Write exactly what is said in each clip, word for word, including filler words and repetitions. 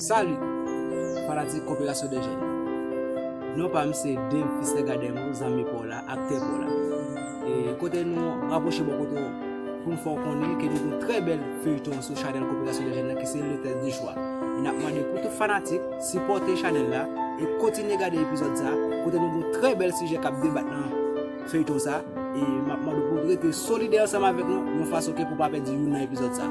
Salut, fanatik Coopération des Jeunes. Non pa m se Dave, fils de Gademo, zanmi pa w la, aktè pa w la. E kote nou rapwoche bò kote w pou n fè w konnen ke nou gen yon trè bèl feyton sou chanèl Coopération des Jeunes nan ki se Le Test du Choix. E n ap mande pou tout fanatik sipòte chanèl la e kontinye gade epizòd sa, kote nou gen yon trè bèl sijè k ap debat nan feyton sa. E m ap mande w pou w rete solidè ansanm avèk nou yon fason ke pou w pa pèdi youn nan epizòd sa.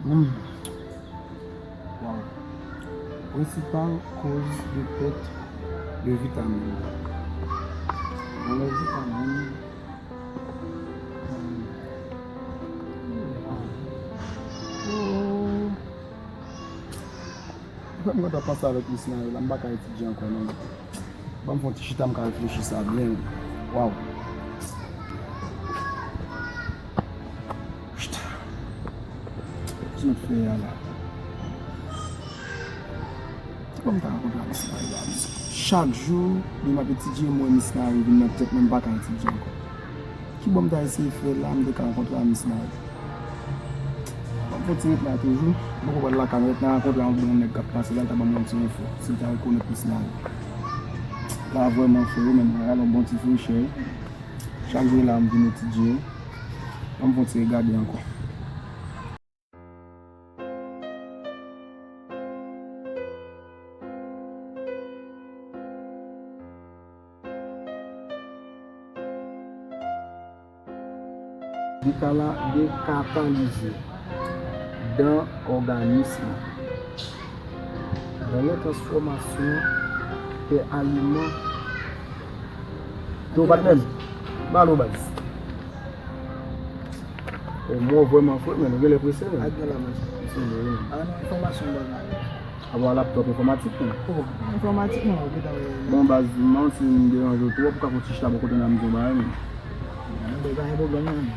Hmm. Waw. Prensipal koz de pèt de vitamin. Anlè vitamin. Oh. Mwen kontan panse avèk Miss Nayo la, m pa ka etidye ankò non. Ban m fè yon ti chita, m ka reflechi sa byen. Waw. Chita. Ki m ap fè a la? Ki bò m ta rankontre a Miss Nayo la? Chak jou, depi m ap etidye, m wè Miss Nayo vin nan tèt mwen, m pa ka etidye ankò. Ki bò m ta eseye fè la, m te ka rankontre a Miss Nayo? Ban m fè yon ti ret la toujou. Mwen poko pral lakay mwen, ret nan rankontre a yon bon nèg k ap pase la, l ta ban mwen yon ti enfo, si l ta rekonèt Miss Nayo. La vrèman fre wi, men m pral yon bon ti frechè. Chak jou la, m vin etidye. Ban m fè yon ti regade ankò. Dekala-, dekatalize dan òganis la. Dan la transfòmasyon de aliman. Yo, patnè m. Balo baz. O, mwen vrèman fre, men nou genlè prese, men. Ak gen la, men. Msye, wi, men. A, nan enfòmasyon, baz la. A, bon, laptop enfòmatik, men. O, enfòmatik, non, ou gentan wè. Bon, baz, m pa si m deranje w twòp, ou ka fè yon ti chita bò kote n a m di w bagay, men. Nan, men, pa gen pwoblèm, non.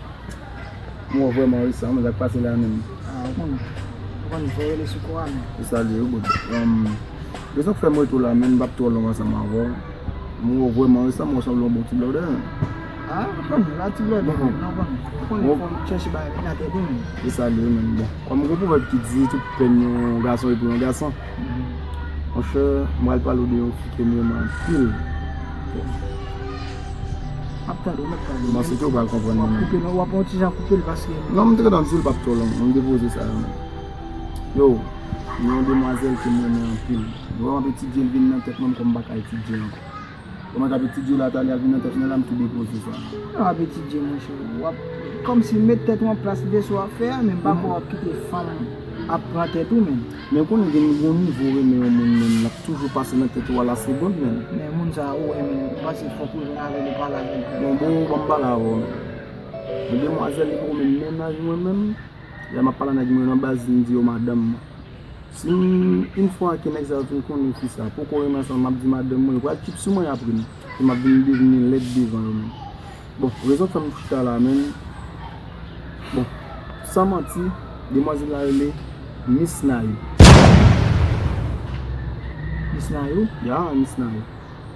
Mwen vrèman resan, men sa k pase la menm. A, ou konn, ou konn, fò rele sou kò a, men. Se sa l ye, wi, bro. Um, rezon k fè m rete w la, men m p ap twò long ansanm avè w. Mwen vrèman resan, mwen sanble yon bon ti blòdè. A, ou konn, la ti blòdè, men, non, ou konn, ou konn, fò m chèche bagay nan tèt ou, men. Se sa l ye, men, bon. Kòm gon pwovèb ki di, tout pèn yon gason e pou yon gason. Monchè, m pral pale w de yon fi ke m renmen anpil. M ap tande w, m ap tande w. M panse ke w pral konprann mwen menm. W ap koupe l, w ap yon ti jan koupe l paske. Non, m te gentan di l p ap twò long, m depoze sa yo menm. Yo, gen yon demwazèl ke m renmen anpil. Lè m ap etidye l vin nan tèt mwen, m kwè m pa ka etidye ankò. Kòman k ap etidye w la, talè a vin nan tèt mwen la, m tou depoze sa. Lè w ap etidye, monchè, w ap kòmsi met tèt ou an plas de sa w ap fè a, men m pa kwè w ap kite fanm ap pran tèt ou, men. Men konnen gen yon nivo renmen yon moun, men l ap toujou pase nan tèt ou a la segond, men. Men moun sa a, ou renmen, ou panse fòk ou jwenn avè l, ou pale avè l. Bon, bon, ban m pale avè w, men. Yon demwazèl, li poko menm menm laj mwen menm. Lè m ap pale a nèg mwen nan baz, m di yo madanm mwen. Si m, yon fwa ke nèg sa yo fin konnen fi sa poko renmen ansanm, m ap di madanm mwen, yo pral trip sou mwen apre m. E m ap vin devni lèd devan yo menm. Bon, rezon k fè m chita la menm. Bon, san manti, demwazèl la rele Miss Nayo. Miss Nayo? Ya, Miss Nayo.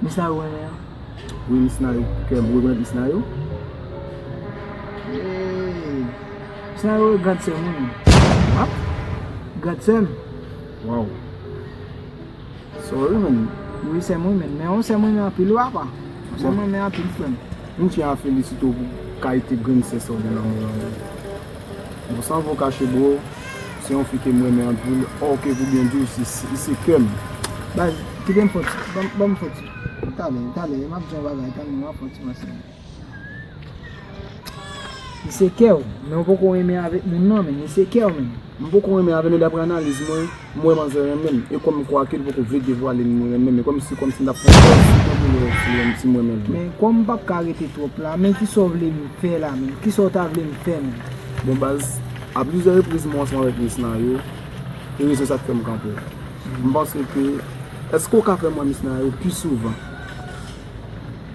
Miss Nayo renmen an? Wi, Miss Nayo. Kè m rekonèt Miss Nayo. Hey. Miss Nayo e grand sè m, wi, men. What? Grand sè m. Wow. Sorry, man. Wi, sè m, wi, men. Men yon sè m renmen anpil, wi, apa. Yon sè m renmen anpil, frè m. M tyen a felisite w pou kalite grenn sè sa w gen nan men w la, man. Bon, san vo kache, bro, se yon fi ke m renmen anpil, ò ke pou byen di w, se, se, se kè m. Baz, kite m fè ti, ban, ban m fè ti. Talè, talè, m ap di yon bagay, talè, m ap fè ti pase. Li se kè w, men w poko renmen avèk moun nan, men li se kè w, men. M poko renmen avè l, men daprè analiz mwen, m wè manzè renmen m. E kòm m kwè ke l poko vle devwale m renmen m. E kòmsi, kòmsi m t ap fè yon fòs pou l wè si, si m renmen l. Men kòm m p ap ka rete twòp la, men kisa w vle m fè la, men? Kisa w ta vle m fè, men? Bon, baz, a plizyè repriz, mwen ansanm avèk Miss Nayo, e rezon sa k fè m kanpe. M panse ke, èske w ka fè m wè Miss Naya yo pi souvan?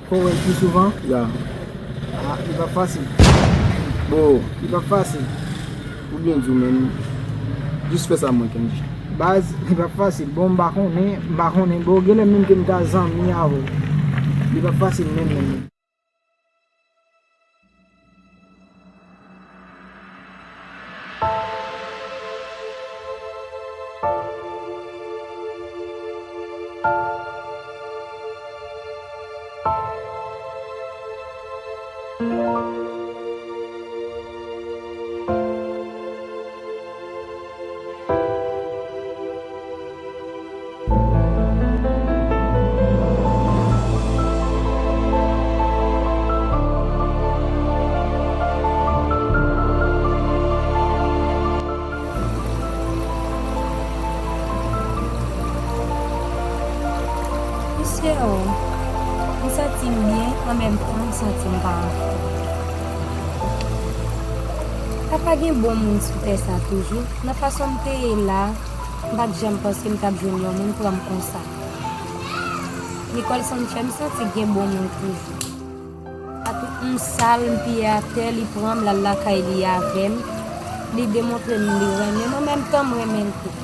Fò w wè l pi souvan? Ya. Ah, li p ap fasil. Bon. Li p ap fasil. Ou byen di w menm. Jis fè sa mwen, Kendji. Baz, li p ap fasil. Bon, m pa konnen, m pa konnen. Bon, genlè menm ke m ta zanmi avè w. Li p ap fasil menm, menm, menm. Mesye o, m santi m byen, an menm tan m santi m pa anfòm. Apa gen bon moun sou tè sa toujou? Nan fason m te ye la, m pa t janm panse m t ap jwenn yon moun pran m konsa. Nicholson fè m santi gen bon moun toujou. Atout m sal, m piye atè, li pran m, l al lakay li avè m. Li demontre m li renmen m, an menm tan m renmen l tou.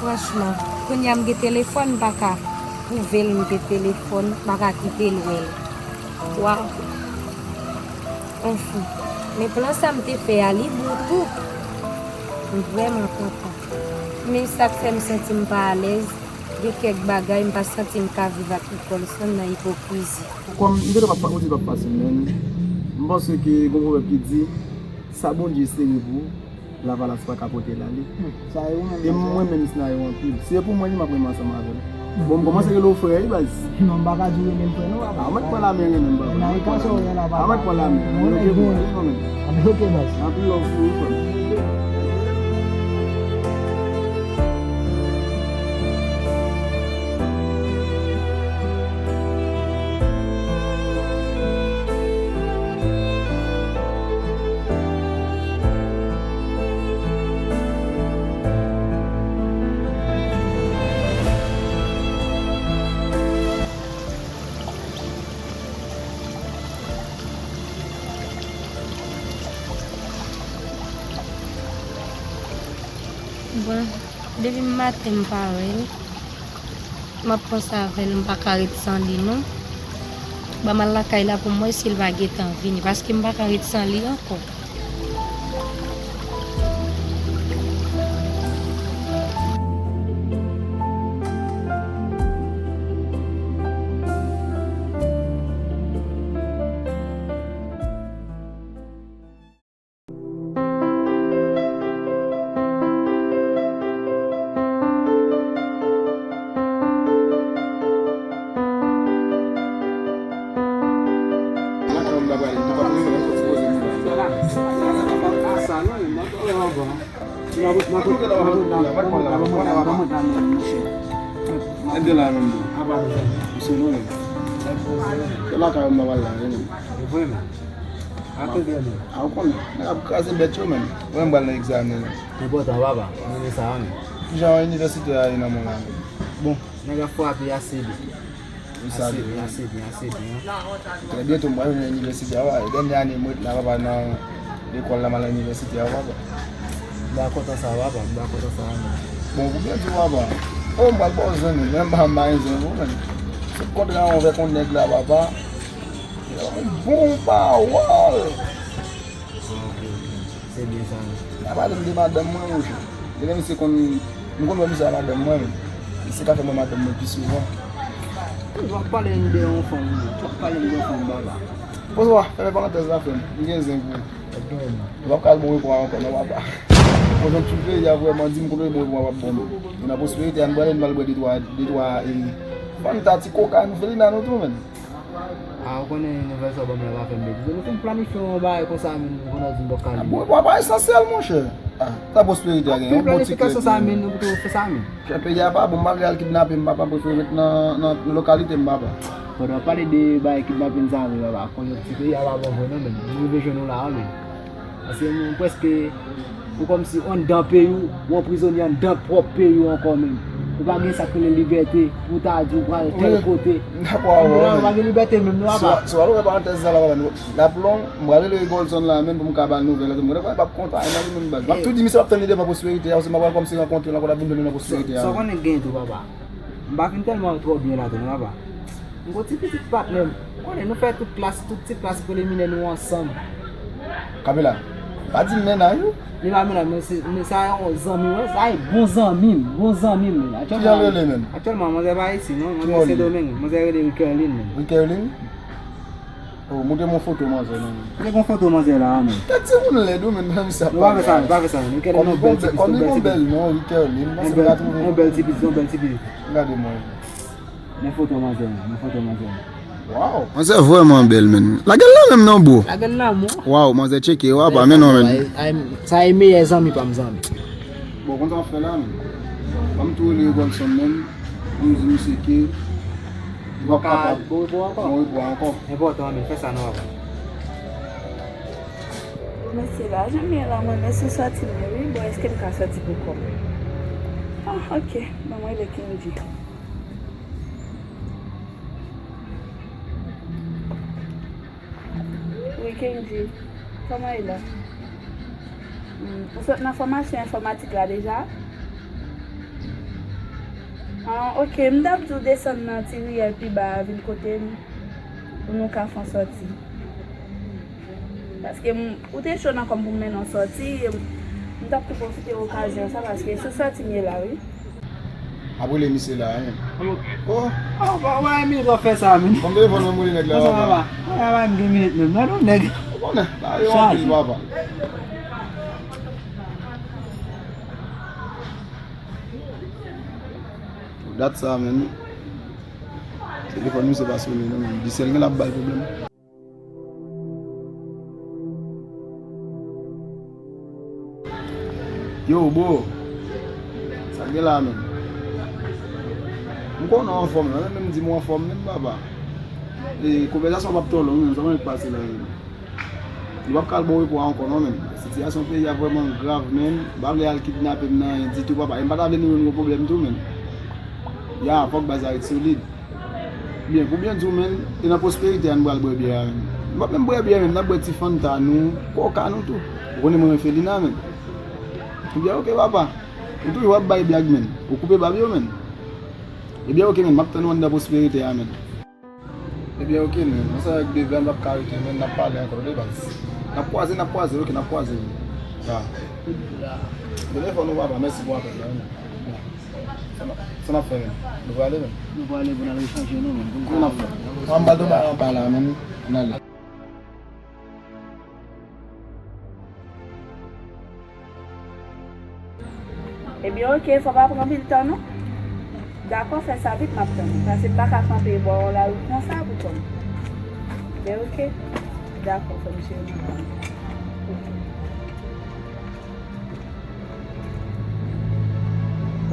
Franchman, kounye a m gen telefòn, m pa ka pwouve l m gen telefòn, m pa ka kite l wè l. Waw! Anfen, men plan sa m te fè a, li bon tou. M vrèman kontan. Men sa k fè m santi m pa alèz, gen kèk bagay m pa santi m ka viv ak Nicholson nan ipokrizi. Kòm m te t ap pa-, ou di l p ap fasil, men m panse ke gen yon pwovèb ki di, sa Bondye sere pou ou, lavalas pa ka pote l ale. Hmm, sa e ou menm, e mwen menm, Miss Naya yo anpil. Si e pou mwen li, m ap renmen ansanm avè l. Bon, m kòmanse rele w frè, wi, baz. Non, m pa ka di w renmen m frè, non, papa. A, mwen pran lamen, renmen m, papa. Nan kay sa w ye la, papa. A, mwen pran lamen. Mwen renmen w, wi, mwen menm. A, men ok, baz. Anpil love pou ou, frè m. Bon, depi maten m pa wè l. M ap panse avè l, m pa ka ret san li non. Ban m al lakay la pou m wè si l pa gentan vini, paske m pa ka ret san li ankò. Mwen te la menm tou. Misye nou menm. Se lakay ou m nan pral la, wi menm. Atande nou. A, ou konnen, nèg ap kraze bèt yo, menm. Mwen, m pral nan egzamen. Enpòtan, papa. Mwen renmen sa, wi menm. Kijan inivèsite a ye nan men w la, menm? Bon, nèg ap frape ase byen. Wi, sa ase byen, ase byen, ase byen. Trè byento, m pral nan inivèsite a, papa. Dènye ane m ret la, papa, nan lekòl la, m al nan inivèsite a, papa. M pa kontan sa, papa. M pa kontan sa, menm. Bon, pou byen di w, papa. O, m pral ba w zen, menm. Menm pa m pa gen zen pou ou, menm. Se kontra a avèk yon nèg la, papa. Yon bon pawòl. Se byen sa, wi. Pa pale m de madanm mwen, monchè. Genlè misye konn, m konn wè misye ak madanm mwen, men misye ka fè m wè madanm mwen pi souvan. W ap pale m de yon fanm, wi. W ap pale m de yon fanm, papa. Bonswa, fèmen parantèz la, frè m. M gen zen pou ou. Ou p ap ka al bon repo a ankò, non, papa. Konjonkti peyi a vrèman di m kote bon repo a p ap bon, non. E nan pwosperite a, nou prale, nou al bwè de twa, de twa, e, Fanta, ti koka, nou felina nou tou, menm. A, ou konnen nouvèl sa w ban m la pa fè m betize. Nou fin planifye yon bagay konsa, men ou konnen di m bòk kale. A, bon, pa, pa esansyèl, monchè. A, sa pwosperite a gen, yon bon ti kredi. Planifikasyon sa, men nou pito fè sa, men. Chè, peyi a pa bon, m pa vle al kidnape m, papa, m prefere ret nan, nan, nan lokalite m, papa. Pandan w pale de bagay kidnapin sa, men, papa, konjonkti peyi a pa bon vre, non, men. Nou rive jwenn ou la, men. Se yon prèske ou kòmsi anndan peyi w, ou anprizone anndan pwòp peyi w ankò menm. Ou pa gen sa k rele libète pou w ta di w pral tèl kote. M dakò avè w, ou pa gen libète menm non, papa. Si w al ouvè parantèz sa la, papa, n ap long, m pral rele Rigolson la menm pou m ka ba l nouvèl la, mwen pa p kontan nan li menm baz. M ap tou di misye m ap tann li devan Pwosperite a, se m ap pral kòmsi rankontre l ankò, l ap vin jwenn nou nan Pwosperite a. Sa w konnen k genyen tou, papa. M pa fin tèlman twò byen la tou non, papa. M gon ti pitit patnè m. Ou konnen nou fè tout klas, tout ti klas preliminè nou ansanm. Camila, pa di m mennaj ou. Li pa mennaj mwen, se, men sa yon zanmi mwen, sa e bon zanmi m, bon zanmi m. Kijan l rele menm? Aktyèlman, manzè pa isi non, manzè Sendomeng, manzè rele Rikerline menm. Rikerline? Oh, montre m yon foto manzè non. Montre m yon foto manzè la, menm. Tèt timoun lèd wi, menm, menm sa. Non, pa fè sa, pa fè sa, menm. Rikerline yon bèl ti pitit, yon bèl ti pitit. Kòm li gon bèl non, Rikerline, m panse m ka twouve. Yon bèl ti pitit, yon bèl ti pitit. Gade mwen. Men foto manzè, men foto manzè. Waw. Manzè vrèman bèl, menm. Lage l la menm non, bro. Lage l la, mwen. Waw, manzè tcheke, wa pa, men non, menm. Sa e meyè zanmi pa m, zanmi. Bon, konn sa w ap fè la, menm. Ban m tou rele Rigolson menm, pou m di misye ke li p ap kapab. Bon repo ankò. Bon repo ankò. Enpòtan, menm, fè sa non, papa. Mesye la, jan m ye la, mwen, men sou sòti mwen, wi. Bon, èske m ka sòti pou kò m? Ah, ok. Ban mwen rele Kenji. Wi, Kenji. Kòman e la? Hmm, ou sot nan fòmasyon enfòmatik la deja? Ah, ok, m t ap di w desann nan ti riyèl pi ba a, vin kote m, pou nou ka fè yon sòti. Paske m, ou te cho nan kò m pou m mennen w sòti, m t ap tou pwofite okazyon sa, paske sou sòti m ye la, wi. Ap rele misye la, wi. Oh. Oh, ba, wè, minit w ap fè sa, men. Kòm telefòn mwen, m rele nèg la, papa. Papa, m gen minit menm, non, nèg. Ou konnen, bagay yo anpil, papa. Dat sa, men. Telefòn misye pa sonnen, non, men. Di sèl gen l ap ba l pwoblèm. Yo, bro. Sa gen la, menm? M konnen w anfòm, la, menm di m w anfòm, menm, papa. E, konvèsasyon p ap twò long, menm, sa mwen k pase la, menm. Nou p ap ka al bon repo a ankò, non, menm. Sitiyasyon peyi a vrèman grav, menm. M pa vle al kidnape m nan anyen ditou, papa. E m pa ta vle nou jwenn yon pwoblèm tou, menm. Ya, fòk baz la ret solid. Byen, pou byen di w, menm, e nan Pwosperite a n pral bwè byè a, menm. Nou p ap menm bwè byè, menm, n ap bwè ti Fanta nou, Coca nou tou. Ou konnen mwen renmen Felina, menm. Ebyen, ok, papa. Ou toujou ap bay blag, menm. Ou koupe bab yo, menm. Ebyen, ok, menm, m ap tann ou anndan Pwosperite a, menm. Ebyen, ok, menm. Ansanm avèk Bebe a, n p ap ka rete, menm, n ap pale ankò, tande, baz. N ap kwaze, n ap kwaze, ok, n ap kwaze, menm. Ya. Telefòn ou, papa, mèsi pou apèl la, menm. Sa n ap, sa n ap fè menm? Nou prale menm? Nou prale pou n al rechanje nou menm, pou n ka... Sa n ap fè? An ba do bay anba la menm, n ale. Ebyen, ok, fò pa pran anpil tan non. Dakò, fè sa vit, m ap tann ou. Paske m pa ka kanpe bò lawout konsa pou kò m. Men ok. Dakò, fè m cheri. Ok.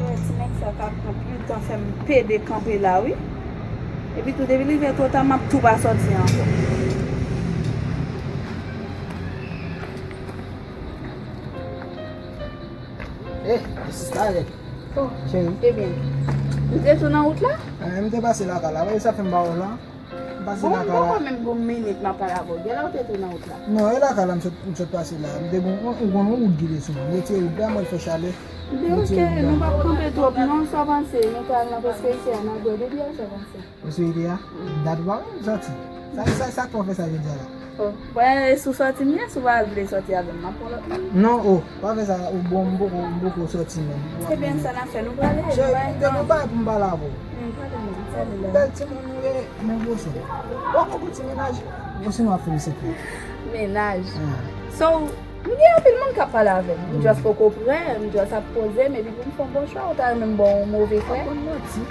Wè, ti nèg sa ka pran pil tan fè m pede kanpe la, wi. Epi tou, depi li vin twò ta, m ap tou pa sòti ankò. Eh, sista rèd. Oh, cheri. Ebyen, ou te tou nan wout la? Eh, m te pase lakay la. Wè sa fè m ba w la. M pase lakay la. Bon, m poko menm gon minit m ap pale avè w. Gen lè w te tou nan wout la? Non, e lakay la m sot, m sot pase la. M te gon, ou konn yon wout ki te sou mwen. M retire wout la, mwen fè chalè. M te ok, nou p ap kanpe twòp non, sa w panse? Nou pral nan Pwosperite a, n a bwè de byè, sa w panse? Pwosperite a? Dat ou pa menm sòti. Sa, sa, sa k fè w fè sa jodi a la? Oh, bon, e sou sòti m ye, si w pa vle sòti avè m, m ap pran lòt moun. Non, oh, pa fè sa, ou bon, m poko, m poko sòti menm. Ebyen, sa n ap fè, nou prale, nou bay tan. Cheri, m te gon bagay pou m pale avè w. Hmm, pale non, pale la. Bèl timoun ou ye, men gwoso. Ou poko gon ti mennaj? Osinon w ap fè m sekre? Mennaj? Ah. So, m gen anpil moun k ap pale avè m. M just poko prè, m just ap poze m, epi pou m fè yon bon chwa, ou ta renmen m ba w yon move frè? Ou ap ban m manti.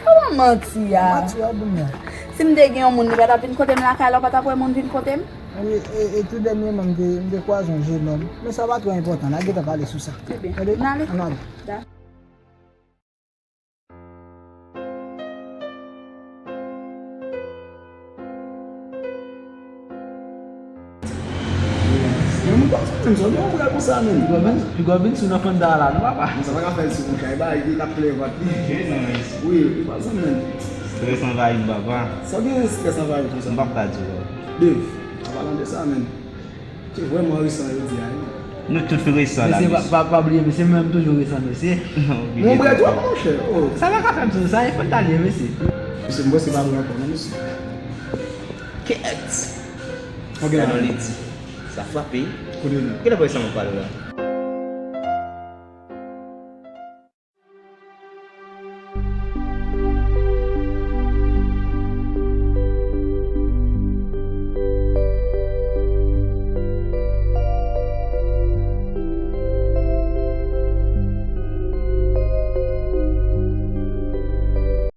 Kòman manti a? Manti a bon non. Si m te gen yon moun, li pa t ap vin kote m lakay la, ou pa t ap wè moun vin kote m? E, e, e tou dènyèman, m te, m te kwaze yon jenòm. Men sa pa twò enpòtan, n a gentan pale sou sa. Ebyen, n ale. N ale. Yon moun pa sa Menm sa, non, frè, konsa, menm. Pi gò vin, pi gò vin sou nan fanda la, non, papa. Sa pa ka fè l sou konsa, e ba li ap plè vant li. Ok, non, men Wi, li pa sa, menm. Strès anvayi m, papa. Sa gen strès anvayi konsa. M p ap ka di w. Dave, an palan de sa, menm. Se vrèman resan yo di a, wi. Nou tout resan la, Mesye, pa, pa, pa bliye, mesye, mwen menm toujou resan, mesye. Non, Mwen bwè twòp, monchè. Oh. Sa pa ka fè m sou sa, e fòt talye, mesye. Mesye, m panse pa bwè ankò, non, mesye. Kèt! Ok, Gade la. Lidi. Sa frape. Kote nou? Ki lè sa mwen pale la?